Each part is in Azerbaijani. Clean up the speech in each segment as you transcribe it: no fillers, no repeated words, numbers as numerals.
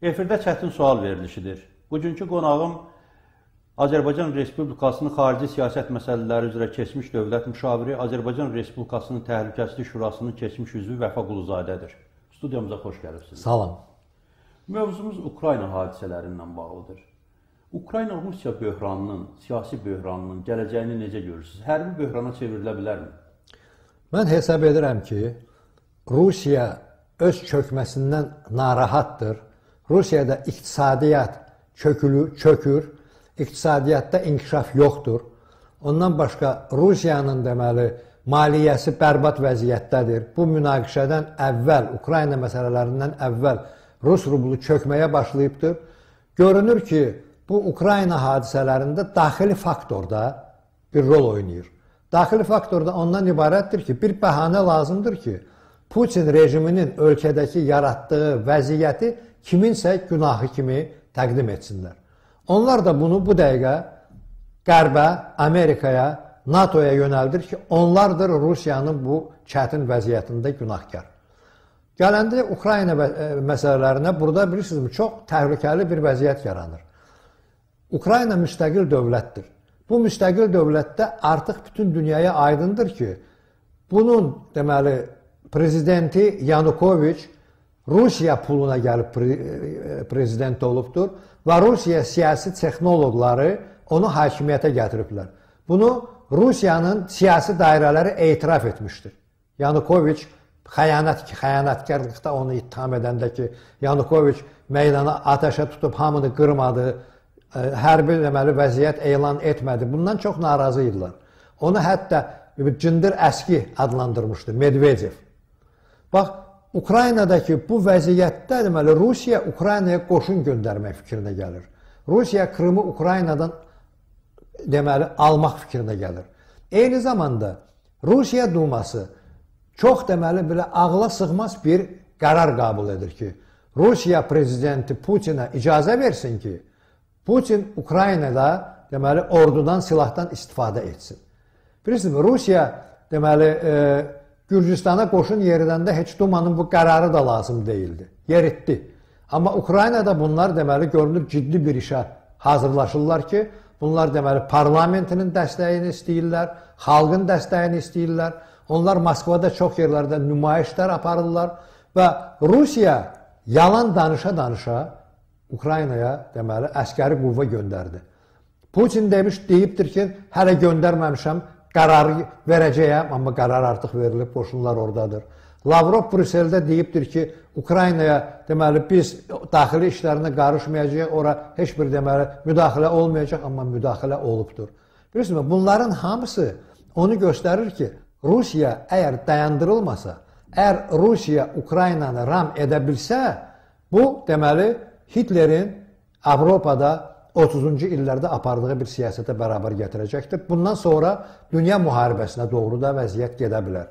Efirdə çətin sual verilişidir. Bugünkü qonağım Azərbaycan Respublikasının xarici siyasət məsələləri üzrə keçmiş dövlət müşaviri, Azərbaycan Respublikasının Təhlükəsizlik Şurasının keçmiş üzvü Vəfa Quluzadədir. Studiyamıza xoş gəlibsiniz. Salam. Mövzumuz Ukrayna hadisələrindən bağlıdır. Ukrayna-Rusiya böhranının, siyasi böhranının gələcəyini necə görürsünüz? Hərbi böhrana çevrilə bilərmi? Mən hesab edirəm ki, Rusiya öz çökməsindən narahatdır. Rusiyada iqtisadiyyat çökür, iqtisadiyyatda inkişaf yoxdur. Ondan başqa Rusiyanın deməli maliyyəsi bərbad vəziyyətdədir. Bu münaqişədən əvvəl, Ukrayna məsələlərindən əvvəl Rus rublu çökməyə başlayıbdır. Görünür ki, bu Ukrayna hadisələrində daxili faktor da bir rol oynayır. Daxili faktor da ondan ibarətdir ki, bir bəhanə lazımdır ki, Putin rejiminin ölkədəki yaratdığı vəziyyəti kiminsə günahı kimi təqdim etsinlər. Onlar da bunu bu dəqiqə Qərbə, Amerikaya, NATO-ya yönəldir ki, onlardır Rusiyanın bu çətin vəziyyətində günahkar. Gələndə Ukrayna məsələlərinə burada bilirsinizmi, çox təhlükəli bir vəziyyət yaranır. Ukrayna müstəqil dövlətdir. Bu müstəqil dövlətdə artıq bütün dünyaya aydındır ki, bunun deməli prezidenti Yanukoviç Rusiya puluna gəlib prezident olubdur və Rusiya siyasi texnoloqları onu hakimiyyətə gətiriblər. Bunu Rusiyanın siyasi dairələri etiraf etmişdir. Yanukoviç xəyanətkarlıqda onu ittiham edəndə ki, Yanukoviç meydanı atəşə tutub hamını qırmadı, hərbi deməli vəziyyət elan etmədi. Bundan çox narazı idilər. Onu hətta cındır əski adlandırmışdı Medvedev. Bax, Ukraynadakı bu vəziyyətdə deməli Rusiya Ukraynaya qoşun göndərmək fikrinə gəlir. Rusiya Krımı Ukraynadan deməli almaq fikrinə gəlir. Eyni zamanda Rusiya Duması çox deməli belə ağla sığmaz bir qərar qəbul edir ki, Rusiya prezidenti Putinə icazə versin ki, Putin Ukraynada deməli ordudan, silahdan istifadə etsin. Bilirsinizmi, Rusiya deməli Gürcüstana qoşun yeridəndə heç Dumanın bu qərarı da lazım deyildi. Yeritdi. Amma Ukraynada bunlar deməli görünür ciddi bir işə hazırlaşırlar ki, bunlar deməli parlamentinin dəstəyini istəyirlər, xalqın dəstəyini istəyirlər. Onlar Moskvada çox yerlərdə nümayişlər aparırlar və Rusiya yalan danışa-danışa Ukraynaya deməli əskəri qüvvə göndərdi. Putin demiş, deyibdir ki, hələ göndərməmişəm, qərarı verəcəyəm, amma qərar artıq verilib, qoşunlar oradadır. Lavrov Brüsseldə deyibdir ki, Ukraynaya deməli biz daxili işlərinə qarışmayacağıq, ora heç bir deməli müdaxilə olmayacaq, amma müdaxilə olubdur. Bilirsinizmi, bunların hamısı onu göstərir ki, Rusiya əgər dayandırılmasa, əgər Rusiya Ukraynanı ram edə bilsə, bu deməli Hitlerin Avropada 30-cu illərdə apardığı bir siyasətə bərabər gətirəcəkdir. Bundan sonra dünya müharibəsinə doğru da vəziyyət gedə bilər.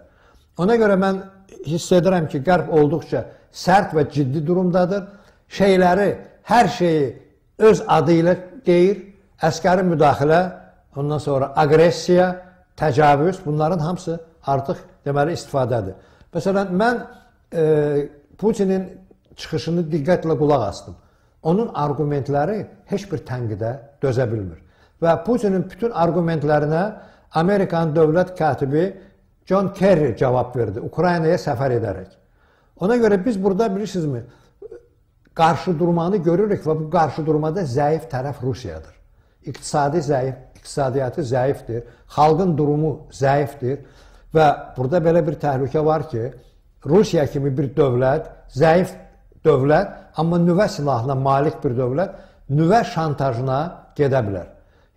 Ona görə mən hiss edirəm ki, Qərb olduqca sərt və ciddi durumdadır. Şeyləri, hər şeyi öz adı ilə deyir. Əskəri müdaxilə, ondan sonra aqressiya, təcavüz, bunların hamısı artıq deməli istifadədir. Məsələn, mən Putinin çıxışını diqqətlə qulaq astım. Onun argumentləri heç bir tənqidə dözə bilmir. Və Putinin bütün argumentlərinə Amerikanın dövlət katibi John Kerry cavab verdi, Ukraynaya səfər edərək. Ona görə biz burada bilirsinizmi, qarşı durmanı görürük və bu qarşı durmada zəif tərəf Rusiyadır. İqtisadi zəif, iqtisadiyyatı zəifdir, xalqın durumu zəifdir və burada belə bir təhlükə var ki, Rusiya kimi bir dövlət, zəif dövlət, amma nüvə silahına malik bir dövlət nüvə şantajına gedə bilər.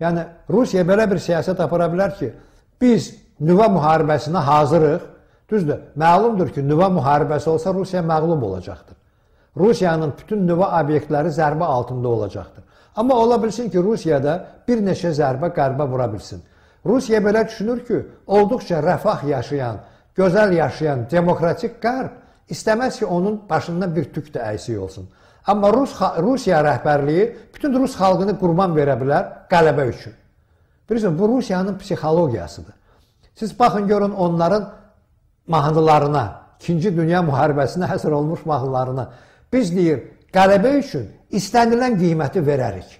Yəni, Rusiya belə bir siyasət apara bilər ki, biz nüvə müharibəsinə hazırıq. Düzdür, məlumdur ki, nüvə müharibəsi olsa Rusiya məğlub olacaqdır. Rusiyanın bütün nüvə obyektləri zərbə altında olacaqdır. Amma ola bilsin ki, Rusiyada bir neçə zərbə qərbə vura bilsin. Rusiya belə düşünür ki, olduqca rəfah yaşayan, gözəl yaşayan demokratik qərb İstəməz ki, onun başından bir tük də əksik olsun. Amma Rusiya rəhbərliyi bütün Rus xalqını qurban verə bilər qələbə üçün. Bilirsiniz, bu Rusiyanın psixologiyasıdır. Siz baxın, görün onların mahnılarına, İkinci Dünya müharibəsinə həsr olmuş mahnılarına. Biz deyir, qələbə üçün istənilən qiyməti verərik.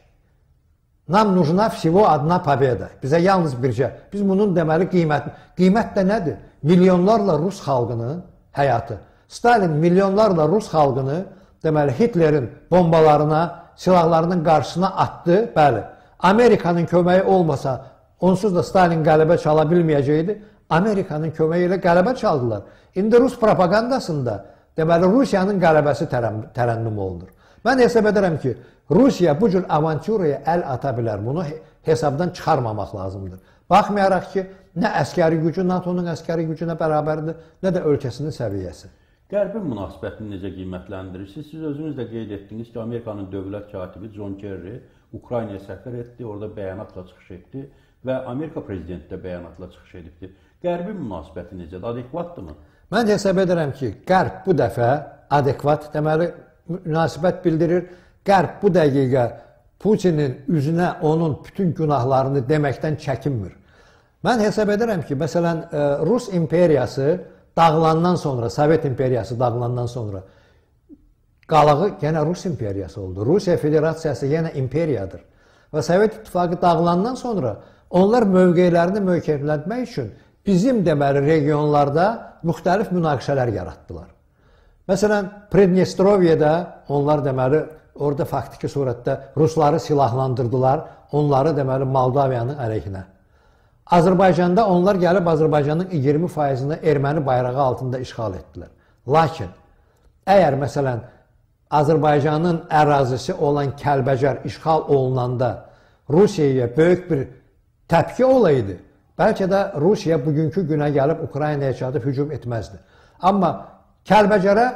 Nam nujna всего одна победа. Bizə yalnız bircə. Biz bunun deməli qiymət, qiymət də nədir? Milyonlarla rus xalqının həyatı. Stalin milyonlarla rus xalqını deməli Hitlerin bombalarına, silahlarının qarşısına atdı. Bəli. Amerikanın köməyi olmasa onsuz da Stalin qələbə çala bilməyəcəkdi. Amerikanın köməyi ilə qələbə çaldılar. İndi rus propagandasında deməli Rusiyanın qələbəsi tərənnüm olunur. Mən hesab edirəm ki, Rusiya bu cür avantüraya əl ata bilər. Bunu hesabdan çıxarmamaq lazımdır. Baxmayaraq ki, nə əskəri gücü NATO-nun əskəri gücünə bərabərdir, nə də ölkəsinin səviyyəsi. Qərbin münasibətini necə qiymətləndirirsiniz? Siz özünüz də qeyd etdiniz ki, Amerikanın dövlət katibi John Kerry Ukraynaya səfər etdi, orada bəyanatla çıxış etdi və Amerika prezidenti də bəyanatla çıxış edibdi. Qərbin münasibəti necədir? Adekvatdırmı? Mən hesab edirəm ki, Qərb bu dəfə adekvat, deməli, münasibət bildirir. Qərb bu dəqiqə Putinin üzünə onun bütün günahlarını deməkdən çəkinmir. Mən hesab edirəm ki, məsələn, Rus imperiyası dağılandan sonra, Sovet imperiyası dağılandan sonra qalağı yenə Rus imperiyası oldu. Rusiya Federasiyası yenə imperiyadır. Və Sovet İttifaqı dağılandan sonra onlar mövqelərini möhkəmlətmək üçün bizim deməli regionlarda müxtəlif münaqişələr yaratdılar. Məsələn, Pridnestroviyada onlar deməli orada faktiki surətdə rusları silahlandırdılar, onları deməli Moldaviyanın əleyhinə. Azərbaycanda onlar gəlib Azərbaycanın 20%-ni erməni bayrağı altında işğal etdilər. Lakin əgər məsələn Azərbaycanın ərazisi olan Kəlbəcər işğal olunanda Rusiyaya böyük bir təpki olaydı, bəlkə də Rusiya bugünkü günə gəlib Ukraynaya çatıb hücum etməzdi. Amma Kəlbəcərə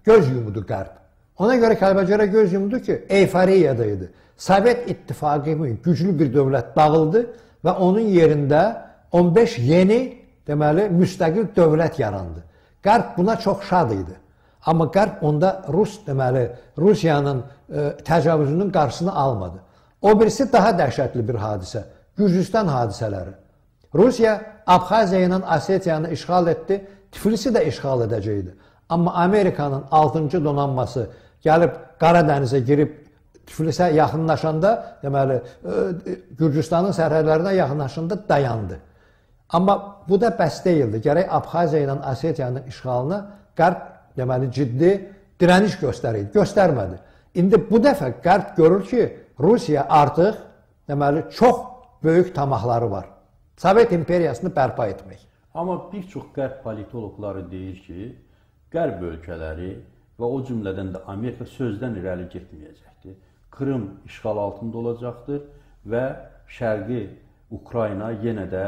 göz yumdu Qərb. Ona görə Kəlbəcərə göz yumdu ki, eyfariyada idi. Sovet İttifaqı güclü bir dövlət dağıldı və onun yerində 15 yeni deməli müstəqil dövlət yarandı. Qərb buna çox şad idi. Amma Qərb onda Rus deməli Rusiyanın təcavüzünün qarşısını almadı. O birisi daha dəhşətli bir hadisə. Gürcüstan hadisələri. Rusiya Abxaziya ilə Osetiyanı işğal etdi, Tiflisi də işğal edəcəkdi. Amma Amerikanın 6-cı donanması gəlib Qaradənizə girib Tiflisə yaxınlaşanda, deməli Gürcüstanın sərhədlərinə yaxınlaşanda dayandı. Amma bu da bəs deyildi. Gərək Abxaziya ilə Osetiyanın işğalına Qərb deməli ciddi dirəniş göstərirdi, göstərmədi. İndi bu dəfə Qərb görür ki, Rusiya artıq deməli çox böyük tamahları var. Sovet imperiyasını bərpa etmək. Amma bir çox Qərb politoloqları deyir ki, Qərb ölkələri və o cümlədən də Amerika sözdən irəli getməyəcəkdir. Krım işğal altında olacaqdır və Şərqi Ukrayna yenə də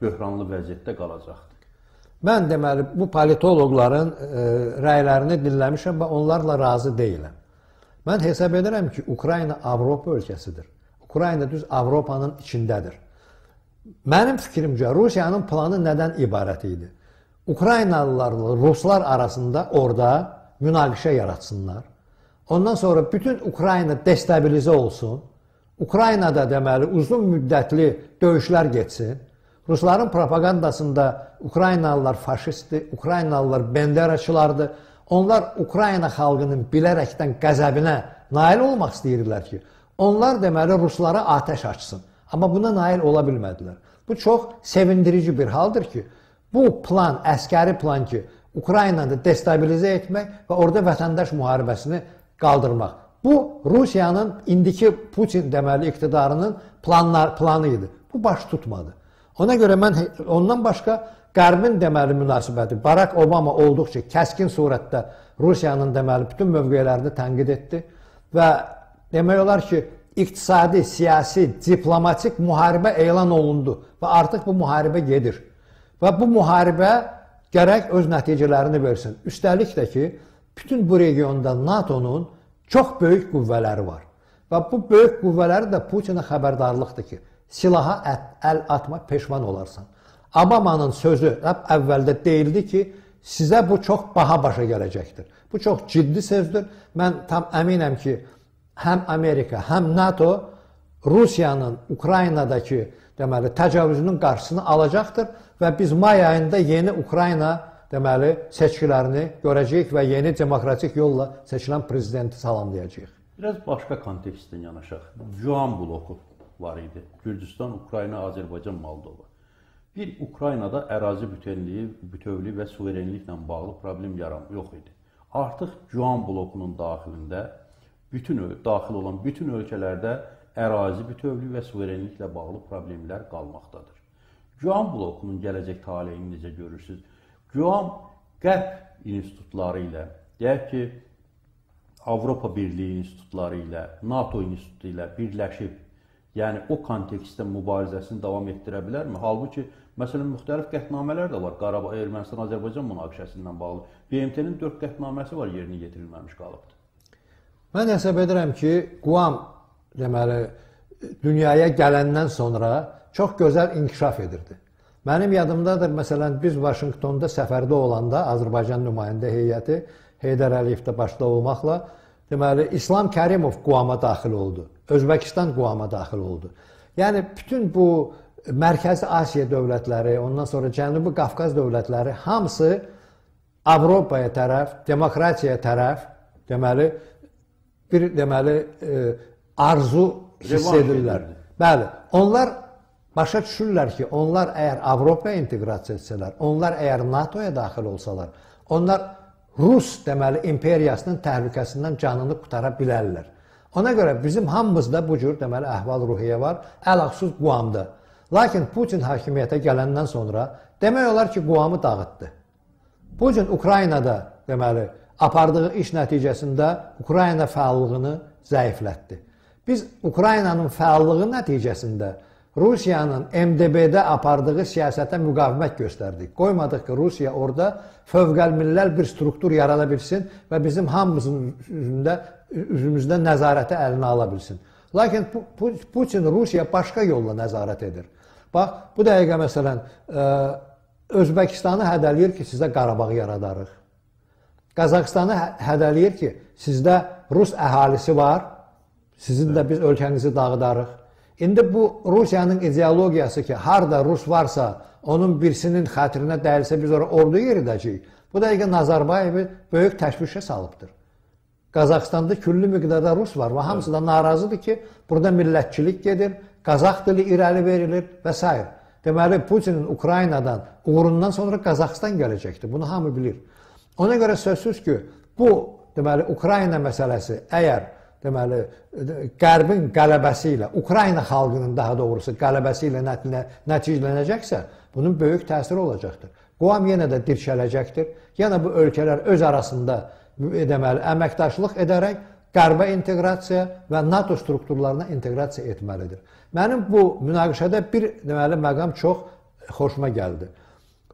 böhranlı vəziyyətdə qalacaqdır. Mən deməli bu politoloqların rəylərini dinləmişəm və onlarla razı deyiləm. Mən hesab edirəm ki, Ukrayna Avropa ölkəsidir. Ukrayna düz Avropanın içindədir. Mənim fikrimcə Rusiyanın planı nədən ibarət idi? Ukraynalılarla ruslar arasında orada münaqişə yaratsınlar. Ondan sonra bütün Ukrayna destabilizə olsun. Ukraynada deməli uzun müddətli döyüşlər getsin. Rusların propagandasında Ukraynalılar faşistdir, Ukraynalılar benderaçılardır. Onlar Ukrayna xalqının bilərəkdən qəzəbinə nail olmaq istəyirdilər ki, onlar deməli ruslara atəş açsın. Amma buna nail ola bilmədilər. Bu çox sevindirici bir haldır ki, bu plan, əskəri plan ki, Ukraynanı destabilizə etmək və orada vətəndaş müharibəsini qaldırmaq. Bu, Rusiyanın indiki Putin deməli iqtidarının planı idi. Bu baş tutmadı. Ona görə mən ondan başqa Qərbin deməli münasibəti, Barack Obama olduqca kəskin surətdə Rusiyanın deməli bütün mövqelərini tənqid etdi və demək olar ki, iqtisadi, siyasi, diplomatik müharibə elan olundu və artıq bu müharibə gedir. Və bu müharibə gərək öz nəticələrini versin. Üstəlik də ki, bütün bu regionda NATO-nun çox böyük qüvvələri var. Və bu böyük qüvvələri də Putinə xəbərdarlıqdır ki, silaha əl atma, peşman olarsan. Obamanın sözü lap əvvəldə deyildi ki, sizə bu çox baha başa gələcəkdir. Bu çox ciddi sözdür. Mən tam əminəm ki, həm Amerika, həm NATO Rusiyanın Ukraynadakı deməli təcavüzünün qarşısını alacaqdır və biz may ayında yeni Ukrayna deməli, seçkilərini görəcəyik və yeni demokratik yolla seçilən prezidenti salamlayacağıq. Biraz başqa kontekstdən yanaşaq. GUAM bloku var idi. Gürcüstan, Ukrayna, Azərbaycan, Moldova. Bir Ukraynada ərazi bütövlüyü və suverenliklə bağlı problem yox idi. Artıq GUAM blokunun daxilində daxil olan bütün ölkələrdə ərazi bütövlüyü və suverenliklə bağlı problemlər qalmaqdadır. GUAM blokunun gələcək taleyini necə görürsünüz? GUAM Qərb institutları ilə, deyək ki, Avropa Birliyi institutları ilə, NATO institutu ilə birləşib, yəni o kontekstdə mübarizəsini davam etdirə bilərmi? Halbuki, məsələn, müxtəlif qətnamələr də var. Qarabağ, Ermənistan, Azərbaycan münaqişəsindən bağlı. BMT-nin 4 qətnaməsi var, yerinə yetirilməmiş qalıbdır. Mən hesab edirəm ki, GUAM deməli, dünyaya gələndən sonra çox gözəl inkişaf edirdi. Mənim yadımdadır, məsələn, biz Vaşinqtonda səfərdə olanda Azərbaycan nümayəndə heyəti Heydər Əliyev də başda olmaqla, deməli, İslam Kərimov GUAM-a daxil oldu, Özbəkistan GUAM-a daxil oldu. Yəni, bütün bu Mərkəzi Asiya dövlətləri, ondan sonra Cənubi Qafqaz dövlətləri hamısı Avropaya tərəf, demokratiyaya tərəf, deməli, bir deməli, arzu hiss edirlər. Bəli, onlar başa düşürlər ki, onlar əgər Avropaya inteqrasiya etsələr, onlar əgər NATO-ya daxil olsalar, onlar Rus deməli imperiyasının təhlükəsindən canını qutara bilərlər. Ona görə bizim hamımızda bu cür deməli əhval-ruhiyyə var, ələxsus GUAM-da. Lakin Putin hakimiyyətə gələndən sonra demək olar ki, GUAM-ı dağıtdı. Putin Ukraynada deməli apardığı iş nəticəsində Ukrayna fəallığını zəiflətdi. Biz Ukraynanın fəallığı nəticəsində Rusiyanın MDB-də apardığı siyasətə müqavimət göstərdik. Qoymadıq ki, Rusiya orada fövqəlmilləl bir struktur yarada bilsin və bizim hamımızın üzümüzdə nəzarəti əlinə ala bilsin. Lakin Putin Rusiya başqa yolla nəzarət edir. Bax, bu dəqiqə məsələn, Özbəkistanı hədələyir ki, sizə Qarabağ yaradarıq. Qazaxıstanı hədələyir ki, sizdə Rus əhalisi var, sizin də biz ölkənizi dağıdarıq. İndi bu Rusiyanın ideologiyası ki, harda Rus varsa, onun birisinin xatirinə dəyilsə biz ora ordu yeridəcəyik. Bu dəqiqə Nazarbayevi böyük təşvişə salıbdır. Qazaxıstanda küllü miqdarda Rus var və hamısı da narazıdır ki, burada millətçilik gedir, Qazax dili irəli verilir və s. Deməli, Putinin Ukraynadan uğurundan sonra Qazaxıstan gələcəkdir. Bunu hamı bilir. Ona görə sözsüz ki, bu deməli, Ukrayna məsələsi əgər deməli, Qərbin qələbəsi ilə, Ukrayna xalqının daha doğrusu qələbəsi ilə nəticələnəcəksə, bunun böyük təsiri olacaqdır. GUAM yenə də dirçələcəkdir. Yenə bu ölkələr öz arasında deməli, əməkdaşlıq edərək Qərbə inteqrasiya və NATO strukturlarına inteqrasiya etməlidir. Mənim bu münaqişədə bir deməli, məqam çox xoşuma gəldi.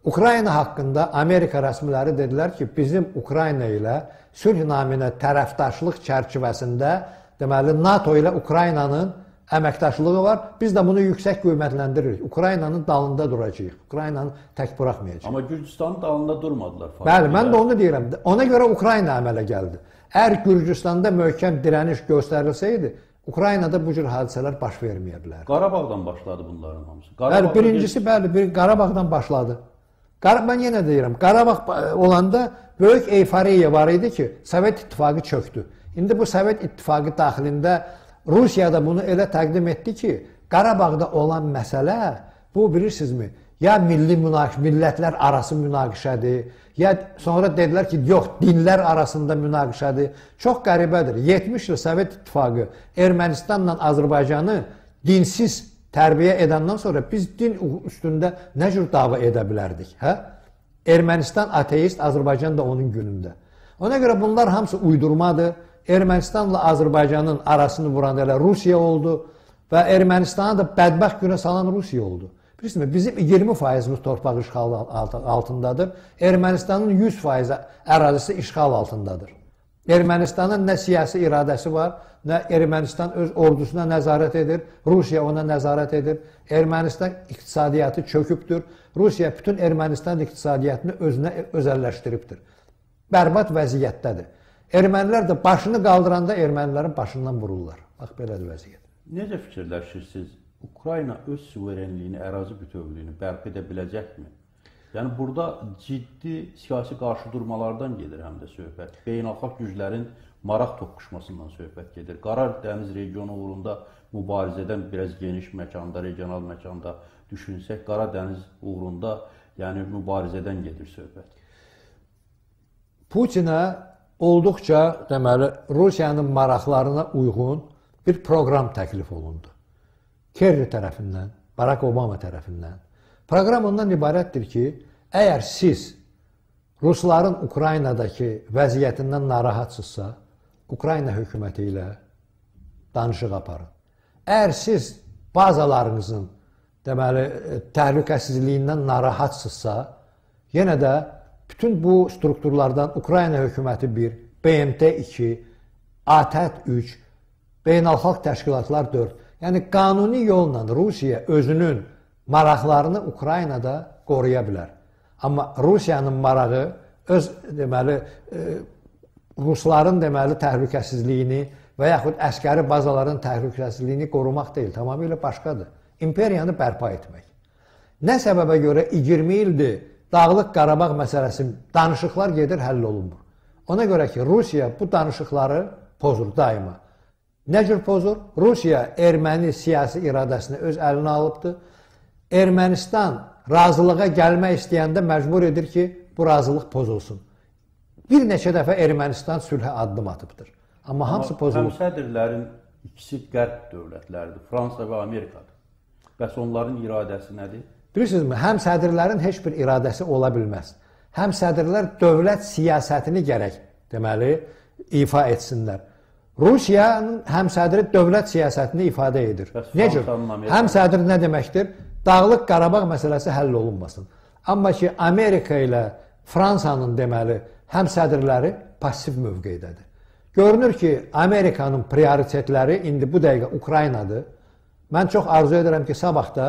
Ukrayna haqqında Amerika rəsmiləri dedilər ki, bizim Ukrayna ilə sülh naminə tərəfdaşlıq çərçivəsində deməli, NATO ilə Ukraynanın əməkdaşlığı var. Biz də bunu yüksək qiymətləndiririk. Ukraynanın dalında duracağıq. Ukraynanı tək buraxmayacağıq. Amma Gürcüstanın dalında durmadılar. Bəli, mən də onu deyirəm. Ona görə Ukrayna əmələ gəldi. Əgər Gürcüstanda möhkəm dirəniş göstərilsəydi, Ukraynada bu cür hadisələr baş verməyə bilərdi. Qarabağdan başladı bunların hamısı. Bəli, birincisi, bəli, Qarabağdan başladı. Mən yenə deyirəm, Qarabağ olanda böyük eyforiya var idi ki, Sovet İttifaqı çöktü. İndi bu Sovet İttifaqı daxilində Rusiya da bunu elə təqdim etdi ki, Qarabağda olan məsələ, bu bilirsinizmi, ya milli münaqişə, millətlər arası münaqişədir, ya sonra dedilər ki, yox, dinlər arasında münaqişədir. Çox qəribədir. 70 il Sovet İttifaqı Ermənistanla Azərbaycanı dinsiz tərbiyə edəndən sonra biz din üstündə nə cür dava edə bilərdik? Hə? Ermənistan ateist, Azərbaycan da onun günündə. Ona görə bunlar hamısı uydurmadır. Ermənistanla Azərbaycanın arasını vuran elə Rusiya oldu və Ermənistanı da bədbəxt günə salan Rusiya oldu. Bilirsinizmi, bizim 20%-imiz torpaq işğalı altındadır. Ermənistanın 100% ərazisi işğal altındadır. Ermənistanın nə siyasi iradəsi var, nə Ermənistan öz ordusuna nəzarət edir, Rusiya ona nəzarət edir. Ermənistan iqtisadiyyatı çökübdür. Rusiya bütün Ermənistan iqtisadiyyatını özünə özəlləşdiribdir. Bərbad vəziyyətdədir. Ermənilər də başını qaldıranda ermənilərin başından vururlar. Bax, belədir vəziyyət. Necə fikirləşirsiniz? Ukrayna öz suverenliyini, ərazi bütövlüyünü bərpa edə biləcəkmi? Yəni burada ciddi siyasi qarşıdurmalardan gedir həm də söhbət. Beynəlxalq güclərin maraq toqquşmasından söhbət gedir. Qara Dəniz regionu uğrunda mübarizədən biraz geniş məkanda, regional məkanda düşünsək, Qara Dəniz uğrunda, yəni mübarizədən gedir söhbət. Putinə olduqca, deməli, Rusiyanın maraqlarına uyğun bir proqram təklif olundu. Kerry tərəfindən, Barack Obama tərəfindən. Proqram ondan ibarətdir ki, əgər siz rusların Ukraynadakı vəziyyətindən narahatsınızsa, Ukrayna hökuməti ilə danışıq aparın. Əgər siz bazalarınızın, deməli, təhlükəsizliyindən narahatsınızsa, yenə də bütün bu strukturlardan Ukrayna hökuməti 1, BMT 2, ATƏT 3, beynəlxalq təşkilatlar 4. Yəni qanuni yolla Rusiya özünün maraqlarını Ukraynada qoruya bilər. Amma Rusiyanın marağı öz, deməli, rusların, deməli, təhlükəsizliyini və yaxud əskəri bazaların təhlükəsizliyini qorumaq deyil, tamamilə başqadır. İmperiyanı bərpa etmək. Nə səbəbə görə 20 ildir Dağlıq Qarabağ məsələsi danışıqlar gedir, həll olunmur. Ona görə ki, Rusiya bu danışıqları pozur daima. Nə cür pozur? Rusiya erməni siyasi iradəsini öz əlinə alıbdır. Ermənistan razılığa gəlmək istəyəndə məcbur edir ki, bu razılıq pozulsun. Bir neçə dəfə Ermənistan sülhə addım atıbdır. Amma hamısı pozulur. Həmsədrlərin ikisi qərb dövlətləridir, Fransa və Amerikadır. Bəs onların iradəsi nədir? Bilirsinizmi, həmsədrlərin heç bir iradəsi ola bilməz. Həmsədrlər dövlət siyasətini gərək, deməli, ifa etsinlər. Rusiyanın həmsədri dövlət siyasətini ifadə edir. Nə cür? Həmsədr nə deməkdir? Dağlıq Qarabağ məsələsi həll olunmasın. Amma ki, Amerika ilə Fransanın, deməli, həmsədrləri pasiv mövqeydədir. Görünür ki, Amerikanın prioritetləri indi bu dəqiqə Ukraynadır. Mən çox arzu edirəm ki, sabah da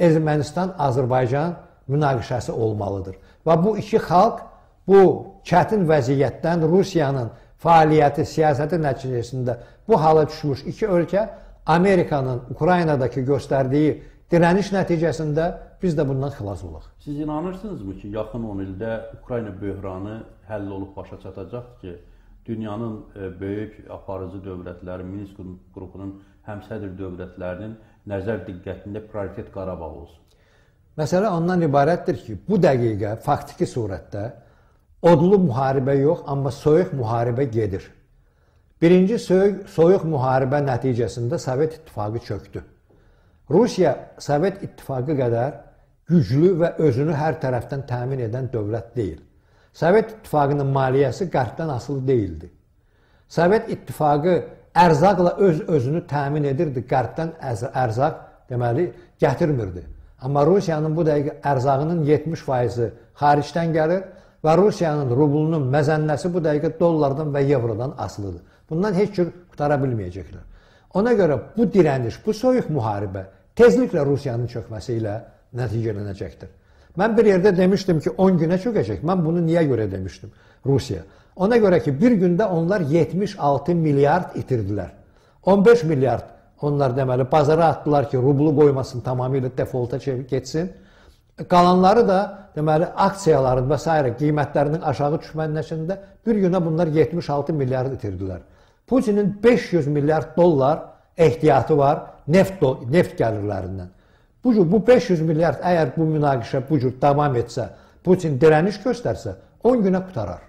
Ermənistan-Azərbaycan münaqişəsi olmalıdır. Və bu iki xalq bu çətin vəziyyətdən Rusiyanın fəaliyyəti, siyasəti nəticəsində bu hala düşmüş iki ölkə Amerikanın Ukraynadakı göstərdiyi dirəniş nəticəsində biz də bundan xilas olaq. Siz inanırsınızmı ki, yaxın 10 ildə Ukrayna böhranı həll olub başa çatacaq ki, dünyanın böyük aparıcı dövlətləri, Minsk qrupunun həmsədr dövlətlərinin nəzər diqqətində prioritet Qarabağ olsun? Məsələ ondan ibarətdir ki, bu dəqiqə faktiki surətdə odlu müharibə yox, amma soyuq müharibə gedir. Birinci soyuq müharibə nəticəsində Sovet İttifaqı çöktü. Rusiya Sovet İttifaqı qədər güclü və özünü hər tərəfdən təmin edən dövlət deyil. Sovet İttifaqının maliyyəsi qərbdən asılı deyildi. Sovet İttifaqı ərzaqla öz-özünü təmin edirdi, qərbdən ərzaq, deməli, gətirmirdi. Amma Rusiyanın bu dəqiqə ərzağının 70%-i xaricdən gəlir və Rusiyanın rublunun məzənnəsi bu dəqiqə dollardan və evrodan asılıdır. Bundan heç cür qutara bilməyəcəklər. Ona görə bu dirəniş, bu soyuq müharibə tezliklə Rusiyanın çökməsi ilə nəticələnəcəkdir. Mən bir yerdə demişdim ki, 10 günə çökəcək. Mən bunu niyə görə demişdim? Rusiya. Ona görə ki, bir gündə onlar 76 milyard itirdilər. 15 milyard onlar deməli bazara atdılar ki, rublu qoymasın, tamamilə defolta getsin. Qalanları da deməli aksiyaların və s. qiymətlərinin aşağı düşmənin nəticəsində bir günə bunlar 76 milyard itirdilər. Putinin 500 milyard dollar ehtiyatı var neft gəlirlərindən. Bu 500 milyard əgər bu münaqişə bu cür davam etsə, Putin dirəniş göstərsə 10 günə qutarar.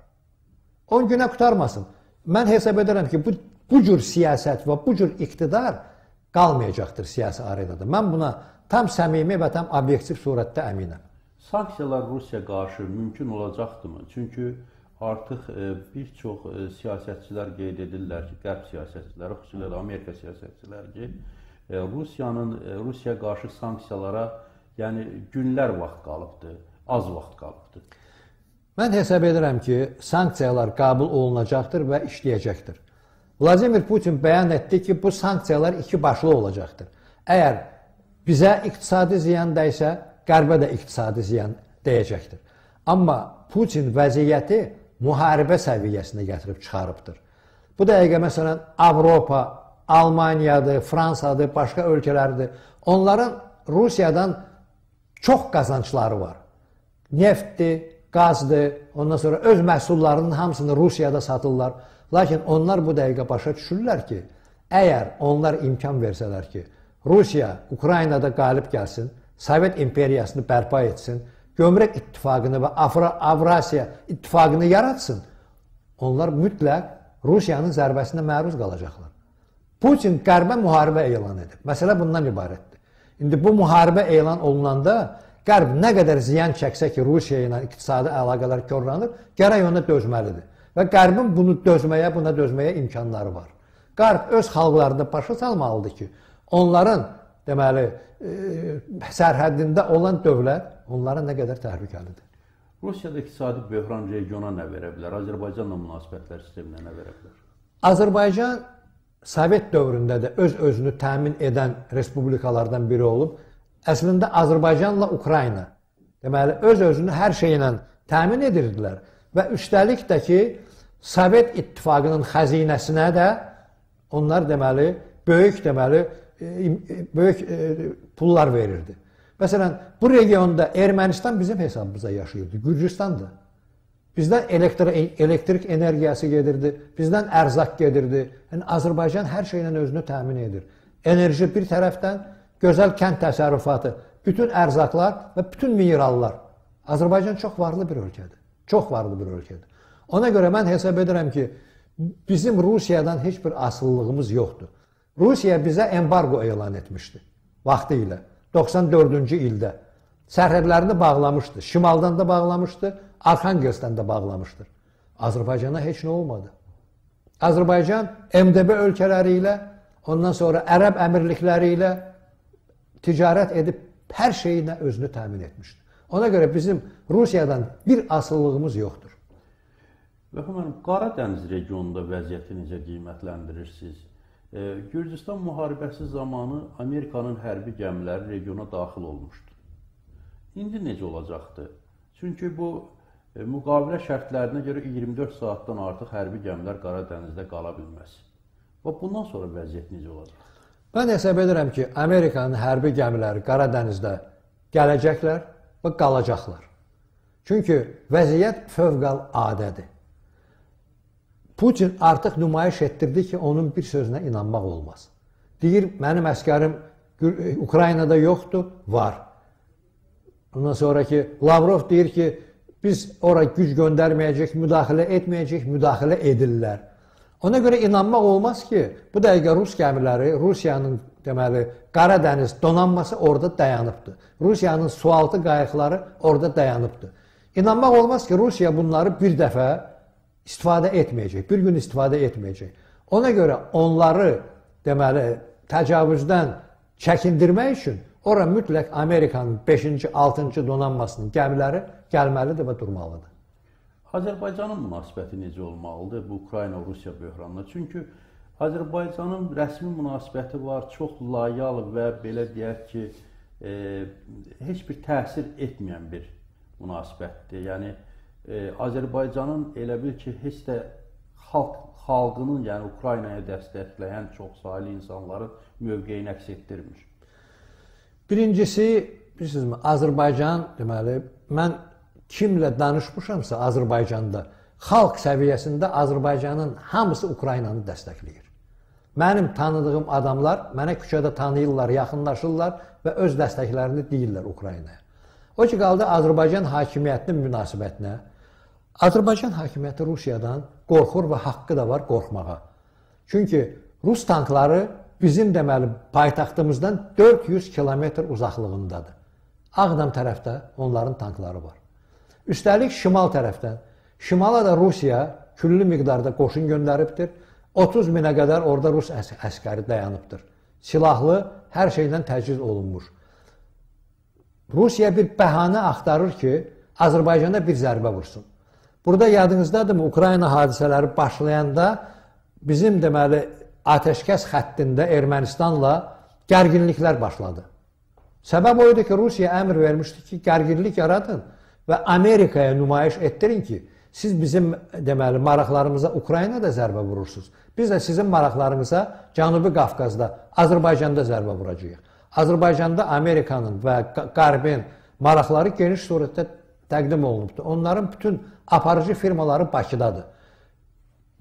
10 günə qurtarmasın. Mən hesab edirəm ki, bu cür siyasət və bu cür iqtidar qalmayacaqdır siyasi arenada. Mən buna tam səmimi və tam obyektiv surətdə əminəm. Sanksiyalar Rusiya qarşı mümkün olacaqdımı? Çünki artıq bir çox siyasətçilər qeyd edirlər ki, qərb siyasətçiləri, xüsusilə də Amerika siyasətçiləri ki, Rusiyaya qarşı sanksiyalara, yəni günlər vaxt qalıbdır, az vaxt qalıbdır. Mən hesab edirəm ki, sanksiyalar qəbul olunacaqdır və işləyəcəkdir. Vladimir Putin bəyan etdi ki, bu sanksiyalar iki başlı olacaqdır. Əgər bizə iqtisadi ziyan dəysə, qərbə də iqtisadi ziyan dəyəcəkdir. Amma Putin vəziyyəti müharibə səviyyəsinə gətirib çıxarıbdır. Bu dəqiqə məsələn Avropa, Almaniyadır, Fransadır, başqa ölkələrdir. Onların Rusiyadan çox qazancları var. Neftdir, qazdır, ondan sonra öz məhsullarının hamısını Rusiyada satırlar. Lakin onlar bu dəqiqə başa düşürlər ki, əgər onlar imkan versələr ki, Rusiya Ukraynada qalib gəlsin, Sovet imperiyasını bərpa etsin, Gömrük İttifaqını və Avrasiya İttifaqını yaratsın, onlar mütləq Rusiyanın zərbəsinə məruz qalacaqlar. Putin Qərbə müharibə elan edib. Məsələ bundan ibarətdir. İndi bu müharibə elan olunanda Qərb nə qədər ziyan çəksə ki, Rusiya ilə iqtisadi əlaqələr korlanır, gərək ona dözməlidir. Və Qərbin bunu dözməyə, buna dözməyə imkanları var. Qərb öz xalqlarını başa salmalıdır ki, onların deməli sərhədində olan dövlət onlara nə qədər təhlükəlidir. Rusiyada iqtisadi böhran regiona nə verə bilər? Azərbaycanla münasibətlər sisteminə nə verə bilər? Azərbaycan Sovet dövründə də öz-özünü təmin edən respublikalardan biri olub. Əslində Azərbaycanla Ukrayna deməli öz-özünü hər şeylə təmin edirdilər və üstəlik də ki, Sovet İttifaqının xəzinəsinə də onlar deməli böyük pullar verirdi. Məsələn, bu regionda Ermənistan bizim hesabımıza yaşayırdı, Gürcüstan da. Bizdən elektrik energiyası gedirdi, bizdən ərzaq gedirdi. Yəni Azərbaycan hər şeylə özünü təmin edir. Enerji bir tərəfdən, gözəl kənd təsərrüfatı, bütün ərzaqlar və bütün minerallar. Azərbaycan çox varlı bir ölkədir. Çox varlı bir ölkədir. Ona görə mən hesab edirəm ki, bizim Rusiyadan heç bir asılılığımız yoxdur. Rusiya bizə embargo elan etmişdi vaxtı ilə, 94-cü ildə. Sərhədlərini bağlamışdı. Şimaldan da bağlamışdı, Arxangelskdən də bağlamışdır. Azərbaycana heç nə olmadı. Azərbaycan MDB ölkələri ilə, ondan sonra Ərəb əmirlikləri ilə ticarət edib hər şeyinə özünü təmin etmişdi. Ona görə bizim Rusiyadan bir asılılığımız yoxdur. Vəfa müəllim, Qara Dəniz regionunda vəziyyəti necə qiymətləndirirsiniz? Gürcüstan müharibəsi zamanı Amerikanın hərbi gəmiləri regiona daxil olmuşdu. İndi necə olacaqdı? Çünki bu müqavilə şərtlərinə görə 24 saatdan artıq hərbi gəmilər Qara Dənizdə qala bilməz. Və bundan sonra vəziyyət necə olacaq? Mən hesab edirəm ki, Amerikanın hərbi gəmiləri Qara Dənizdə gələcəklər və qalacaqlar. Çünki vəziyyət fövqəladədir. Putin artıq nümayiş etdirdi ki, onun bir sözünə inanmaq olmaz. Deyir, mənim əskərim Ukraynada yoxdur, var. Ondan sonra ki, Lavrov deyir ki, biz ora güc göndərməyəcək, müdaxilə etməyəcək, müdaxilə edirlər. Ona görə inanmaq olmaz ki, bu dəqiqə Rus gəmiləri, Rusiyanın deməli, Qara Dəniz donanması orada dayanıbdır. Rusiyanın sualtı qayıqları orada dayanıbdır. İnanmaq olmaz ki, Rusiya bunları bir dəfə istifadə etməyəcək, bir gün istifadə etməyəcək. Ona görə onları deməli, təcavüzdən çəkindirmək üçün ora mütləq Amerikanın 5-ci, 6-cı donanmasının gəmiləri gəlməlidir və durmalıdır. Azərbaycanın münasibəti necə olmalıdır bu Ukrayna-Rusiya böhranına? Çünki Azərbaycanın rəsmi münasibəti var, çox layal və belə deyək ki, heç bir təsir etməyən bir münasibətdir. Yəni, Azərbaycanın elə bil ki, heç də xalqının, yəni Ukraynaya dəstəkləyən çoxsaylı insanların mövqeyini əks etdirmir. Birincisi, bilirsinizmi, Azərbaycan, deməli, mən kimlə danışmışamsa Azərbaycanda, xalq səviyyəsində Azərbaycanın hamısı Ukraynanı dəstəkləyir. Mənim tanıdığım adamlar mənə küçədə tanıyırlar, yaxınlaşırlar və öz dəstəklərini deyirlər Ukraynaya. O ki, qaldı Azərbaycan hakimiyyətinin münasibətinə. Azərbaycan hakimiyyəti Rusiyadan qorxur və haqqı da var qorxmağa. Çünki Rus tankları bizim deməli paytaxtımızdan 400 kilometr uzaqlığındadır. Ağdam tərəfdə onların tankları var. Üstəlik şimal tərəfdən. Şimala da Rusiya küllü miqdarda qoşun göndəribdir. 30 minə qədər orada Rus əskəri dayanıbdır. Silahlı, hər şeydən təchiz olunmuş. Rusiya bir bəhanə axtarır ki, Azərbaycana bir zərbə vursun. Burada yadınızdadırmı, Ukrayna hadisələri başlayanda bizim deməli atəşkəs xəttində Ermənistanla gərginliklər başladı. Səbəb o idi ki, Rusiya əmr vermişdi ki, gərginlik yaradın və Amerikaya nümayiş etdirin ki, siz bizim deməli maraqlarımıza Ukraynada zərbə vurursunuz. Biz də sizin maraqlarınıza Cənubi Qafqazda, Azərbaycanda zərbə vuracağıq. Azərbaycanda Amerikanın və Qərbin maraqları geniş surətdə təqdim olunubdur. Onların bütün aparıcı firmaları Bakıdadır.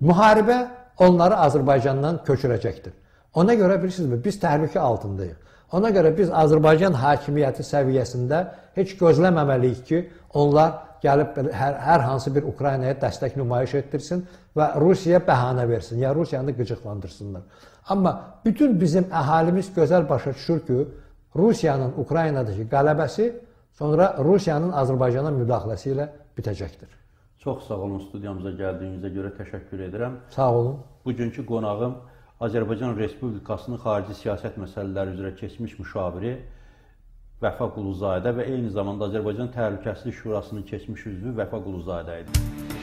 Müharibə onları Azərbaycandan köçürəcəkdir. Ona görə bilirsinizmi, biz təhlükə altındayıq. Ona görə biz Azərbaycan hakimiyyəti səviyyəsində heç gözləməməliyik ki, onlar gəlib hər hansı bir Ukraynaya dəstək nümayiş etdirsin və Rusiyaya bəhanə versin, ya Rusiyanı qıcıqlandırsınlar. Amma bütün bizim əhalimiz gözəl başa düşür ki, Rusiyanın Ukraynadakı qələbəsi sonra Rusiyanın Azərbaycana müdaxiləsi ilə bitəcəkdir. Çox sağ olun, studiyamıza gəldiyinizə görə təşəkkür edirəm. Sağ olun. Bugünkü qonağım Azərbaycan Respublikasının xarici siyasət məsələləri üzrə keçmiş müşaviri Vəfa Quluzadə və eyni zamanda Azərbaycan Təhlükəsizlik Şurasının keçmiş üzvü Vəfa Quluzadə idi.